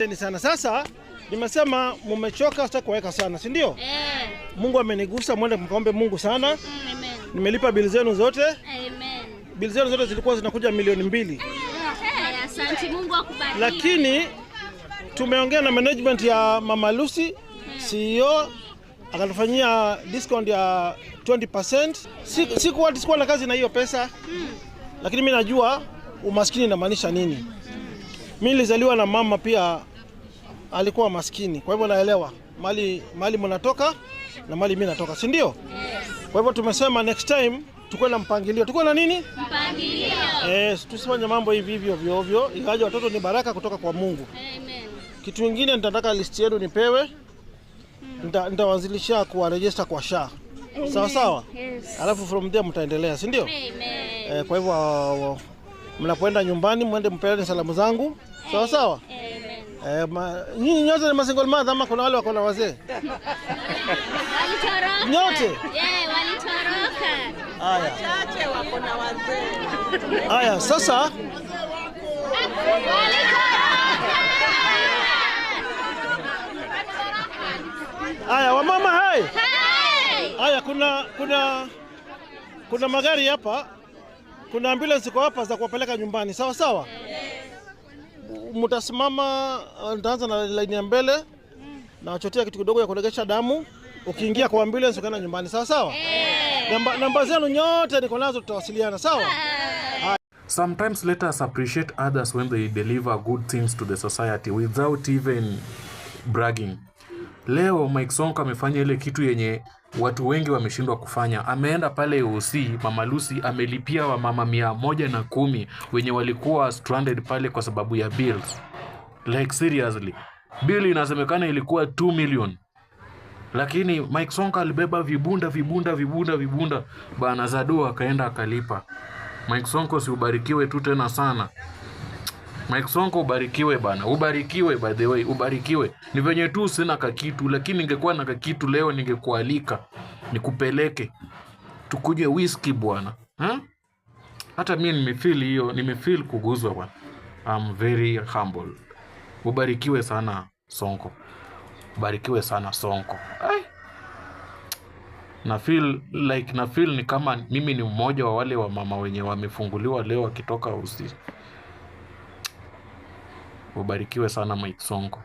Asanteni sana. Sasa nimesema mumechoka, sitaki kuweka sana, si ndio? Eh. Mungu amenigusa, mwende mkaombe Mungu sana. Amen. Nimelipa bili zenu zote. Amen. Bili zenu zote zilikuwa zinakuja 2 milioni. Eh, asante, Mungu akubariki. Lakini tumeongea na management ya Mama Lucy, CEO akatufanyia discount ya 20%. Sikuwa na kazi na hiyo pesa, lakini mi najua umaskini inamaanisha nini. Mi nilizaliwa na mama pia alikuwa maskini, kwa hivyo naelewa mali mnatoka na mali mi natoka, si ndio? Kwa hivyo tumesema next time tukuwe na mpangilio, tukuwe na nini? Mpangilio. Eh, tusifanye mambo hivi hivi ovyo ovyo, ingawaje watoto ni baraka kutoka kwa Mungu. Amen. Kitu kingine nitataka list yenu nipewe, nitawanzilisha kuwaregister kwa SHA. Sawa sawa? Yes. Alafu from there mtaendelea, si ndio? Amen. Eh, kwa hivyo mnapoenda nyumbani mwende mpeane salamu zangu. Sawa sawa? Amen. Eh, nyinyi nyote ni masingle mother ama kuna wale wako na wazee? Walitoroka. Nyote? Yeah, walitoroka. Haya. Wachache wako na wazee. Haya, sasa Walitoroka. Haya, wamama hai. Hai. Haya, kuna magari hapa, kuna ambulance iko hapa za kuwapeleka nyumbani, sawa sawa? Mtasimama, nitaanza na laini ya mbele na wachotea kitu kidogo ya kuregesha damu. Ukiingia kwa ambulance ukaenda nyumbani, sawa sawa? Namba zenu nyote niko nazo, tutawasiliana, sawa? Sometimes let us appreciate others when they deliver good things to the society without even bragging. Leo Mike Sonko amefanya ile kitu yenye watu wengi wameshindwa kufanya. Ameenda pale OC, Mama Lucy amelipia wamama 110 wenye walikuwa stranded pale kwa sababu ya bills. Like seriously. Bill inasemekana ilikuwa 2 million. Lakini Mike Sonko alibeba vibunda, vibunda, vibunda, vibunda bana za akaenda akalipa. Mike Sonko, si ubarikiwe tu tena sana. Mike Sonko, ubarikiwe bana, ubarikiwe by the way, ubarikiwe. Ni venye tu sina kakitu, lakini ningekuwa na kakitu leo ningekualika nikupeleke tukuje whisky bwana, huh? Hata mi nimefeel hiyo, nimefeel kuguzwa bwana. I'm very humble. Ubarikiwe sana Sonko, ubarikiwe sana Sonko. Ai. Na feel like na feel ni kama mimi ni mmoja wa wale wa mama wenye wamefunguliwa leo wakitoka usi. Ubarikiwe sana Mike Sonko.